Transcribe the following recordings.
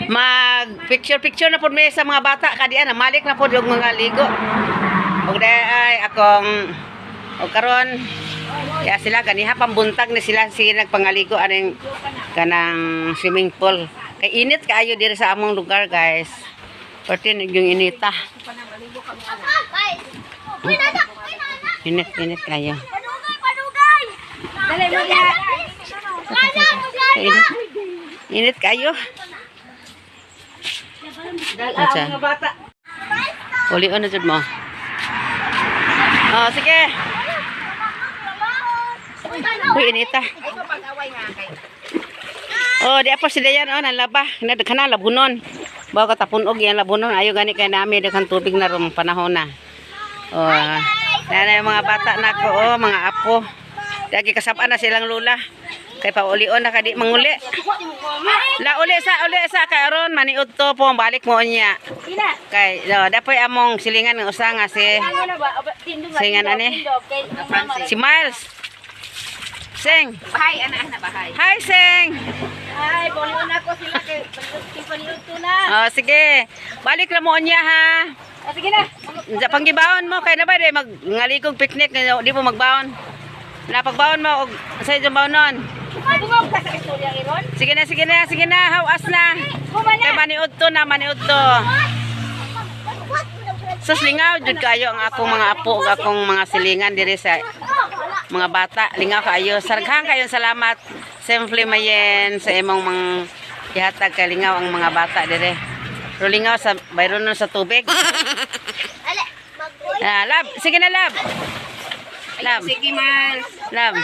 Mag picture picture na pud mi sa mga bata kadian, malik na pud yung mga ligo. Ug ay akong og karon ya sila ganiha pambuntag ni sila, sige nagpangaligo aning kanang swimming pool. Kay init kaayo diri sa among lugar, guys. Perti yung inita. Init init kayo. Padugay, padugay! Dali mo diha. Init. Init kayo. Dala Unsa? ang mga bata. Ulion na jud mo. Oh, sige. Uy, inita. Ay ko pag-away nga kay. Oh, di apa si Dayan oh nalaba. Nadaghan na labunon. Bawo ka tapon og yan labunon ayo gani kay nami daghan tubig na rom panahon na. Oh, na yung mga bata nako oh, mga apo. Dagi kasab-an na silang lula. Kay paulion na kadi manguli. La uli sa kay aron maniud to po balik mo unya. Ina. Kay no, dapoy among silingan nga usa nga si Ano na ba? Aba, tindog nga, Singan tindog, ani? tindog. Kay mama. Si Miles. Sing. Bahay ana ana bahay. Hi, Sing. Ay, bolion ako sila kay paniud to na. Oh, sige. Balik na mo unya ha. Ah, sige na. Sa panggibaon mo kay na ba di mag ngaligog picnic di mo magbaon. Na pagbaon mo og sa imong baonon. Madungog ka sa istorya iron. Sige na, sige na, sige na, hawas na. Kuma na. Kay maniud to na, maniud to. Sus, lingaw jud kayo ang akong mga apo ug akong mga silingan diri sa mga bata. Lingaw kayo. Sarghang kayo salamat. Simple mayen sa imong mga gihatag kay lingaw ang mga bata diri. Pero lingaw sa bayron nun sa tubig. Ah, lab, sige na lab. Lab. Sige, Miles. Lab.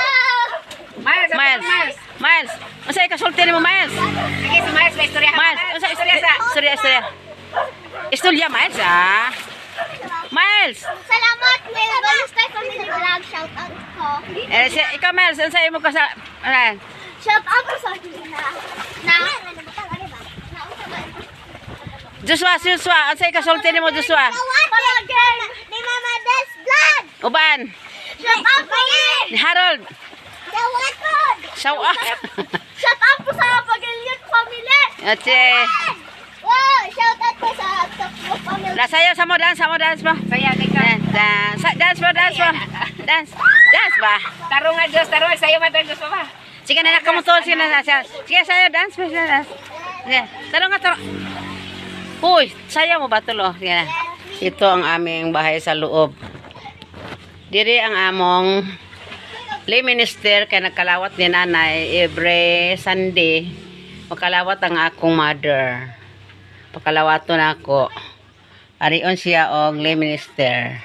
Miles, ako Miles. Miles. Miles. Unsa ikasulti nimo, Miles? Sige, si Miles, may istorya. Miles, unsa istorya sa? Istorya, istorya. Istorya, Miles, ah. Miles. Salamat, Mel Ballester Family Vlog. Shout out ko. Eh, si, ikaw, Miles, unsa imo ka sa ano? Shout out ko sa na. Na. Joshua, Joshua, unsa ikasulti nimo, Joshua? Palagay ni Mama Des Vlog. Uban. Shout out ko Ni Harold. Shout out. Show up. Shout out po sa Pagilion Family. Ate. Wow, shout out po sa Tokyo Family. Lasayo sa mo dance, sa mo dance mo. Saya kay ka. Dance, dance, dance mo, dance mo. Dance. Dance ba? Tarong nga Diyos, tarong sayo man Diyos pa. Sige na nakamutol, sige na. Sige, sige sayo, dance mo, sige, dance. Sige, tarong nga, tarong. Uy, sayo mo ba tulo? Sige na. Ito ang aming bahay sa loob. Diri ang among lay minister kay nagkalawat ni nanay every Sunday. Makalawat ang akong mother. Pakalawaton ako. Arion siya og lay minister.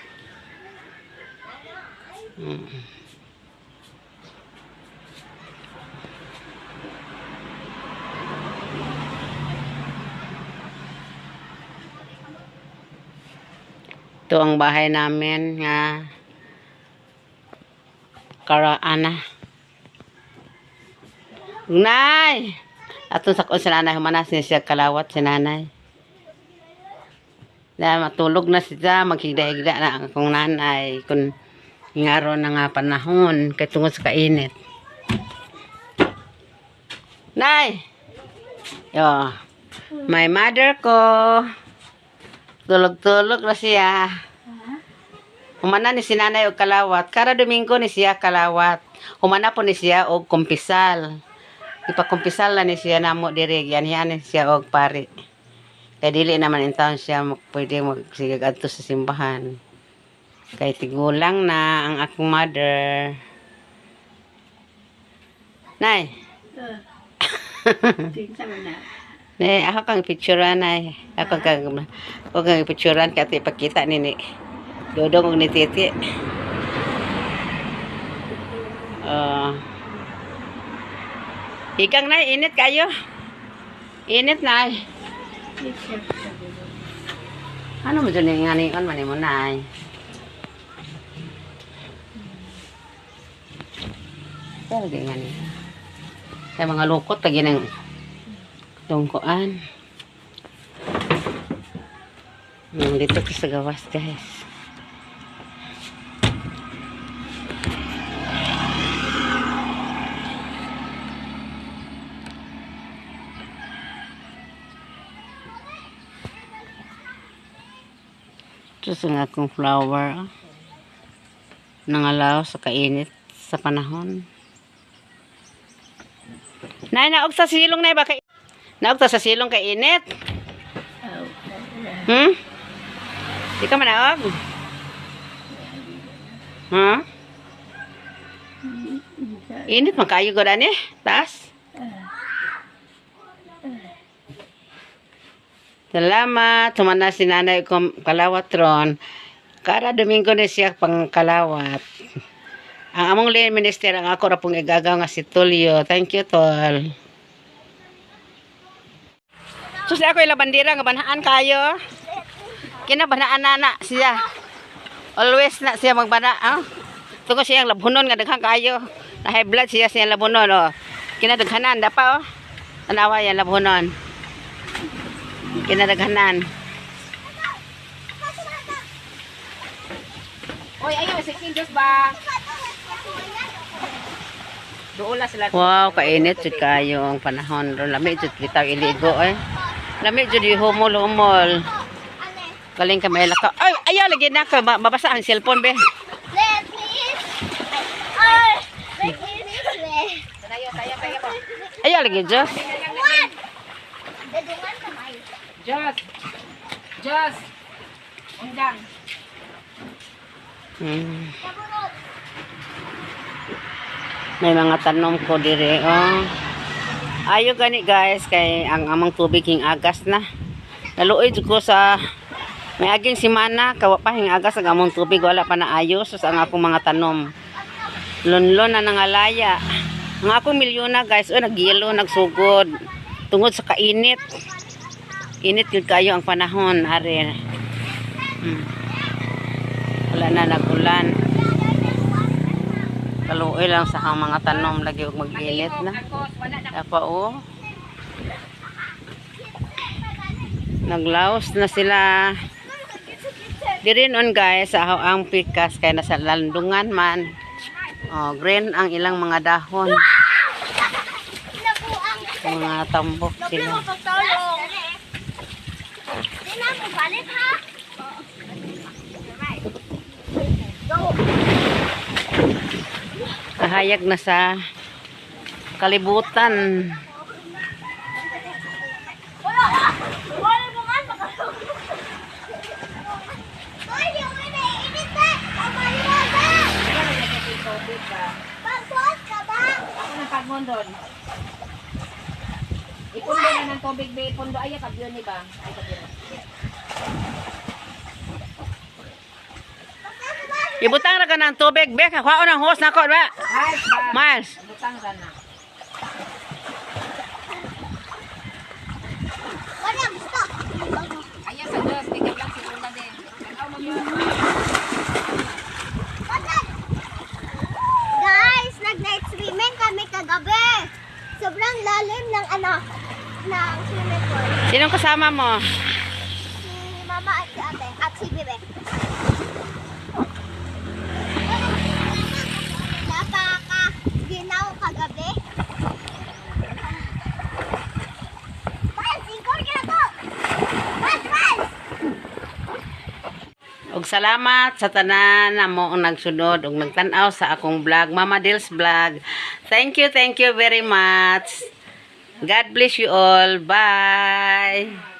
Ito ang bahay namin nga karaana. Nay! Atong sakon sa nanay, humanas niya siya kalawat si nanay. Na matulog na siya, maghigda-higda na ang akong nanay. Kung ngaro na nga panahon, kay tungod sa kainit. Nay! Yo, my mother ko. Tulog-tulog na siya. Humana ni si nanay og kalawat. Kada Domingo ni siya kalawat. Humana po ni siya og kumpisal. Ipakumpisal na ni siya namo diri. Yan ni siya og pari. Kay dili naman in town siya pwede magsigag adto sa simbahan. Kay tigulang na ang akong mother. Nay. Nay, ako kang picturean nay. Ako kang picturean kay ato ipakita nini. Dodong og ni Titi. Oh. Ikang nay, init kayo. Init nay. Ano mo dyan yung anion man mo nay? Pero di nga ni. Sa mga lukot pag yun ang tungkuan. Dito ko sa gawas, guys. Ito sa akong flower, ah. Nangalaw sa kainit sa panahon. Nay, naog sa silong, nay, ba kay naog ta sa silong kay init? Di ka manaog? Ha? Init man kayo ko ani? Taas. Salamat. Tumana si nanay ko kalawat ron. Kada Domingo na siya pang kalawat. Ang among lane minister ang ako ra pong igagaw nga si Tulio. Thank you, Tol. Sus, ako ila bandera nga banhaan kayo. Kinabanaan na na siya. Always na siya magbana. Ah. Tungkol siyang labhunon nga daghan kayo. Na high blood siya siyang labhunon oh. Kinadaghanan da pa oh. Tanawa yan labhunon. Kinadaghanan. Oy, ayaw, 16 Diyos ba? Doon na sila. Wow, kainit jud kayo ang panahon ron. Lami jud bitaw iligo eh. Lami jud humol-humol. Galing ka may laka. Ay, ayaw lagi na ka mabasa ang cellphone be. Let me Ay, let me Tayo, tayo, tayo po. Ayaw lagi Diyos. What? Dadungan kamay. Diyos. Diyos. Undang. Kabunod. May mga tanom ko dire oh. Ayo gani guys kay ang among tubig hing agas na. Naluoy jud ko sa may aging simana kawa pa hing agas ang among tubig, wala pa na ayos sa ang akong mga tanom. Lunlon na nangalaya. Ang akong milyona guys, oh, nagyelo, nagsugod. Tungod sa kainit. Init yun kayo ang panahon, are. Wala na nagulan. Kaluoy lang sa akong mga tanom lagi og mag-init na. Marcos, wala na. Apa oh. Naglaos na sila. Diri noon guys, aho ang pikas kay nasa landungan man. Oh, green ang ilang mga dahon, Nabuang. mga tambok sila. Pagtulong. Di na mo balik ha. Go. Kahayag na sa kalibutan. Wala. Wala mo man makalong. Hoy, yung ina init eh. Kamay mo ba? Pagsuot ka ba? Ako ng pagmon doon. Ipundo na ng tubig, be. Ipundo. Ay, kabyo ni ba? Ay, kabyo. Ibutang ra ka ng tubig, be. Kuhaon ang hose nako, ba? Ay, ba? Miles. Butang ka na. Wala gusto. Ayaw sa Diyos. Tigil lang si Una din. Tanaw mo yun. Wala. Guys, nag-night swimming kami kagabi. Sobrang lalim ng ano, ng swimming pool. Sinong kasama mo? Si mama at si ate at si bebe. Napaka ginaw kagabi. Miles, ingkor ka na to! Miles, Miles! Og salamat sa tanan amo ang nagsunod og nagtan-aw sa akong vlog, Mama Dils Vlog. Thank you very much. God bless you all. Bye.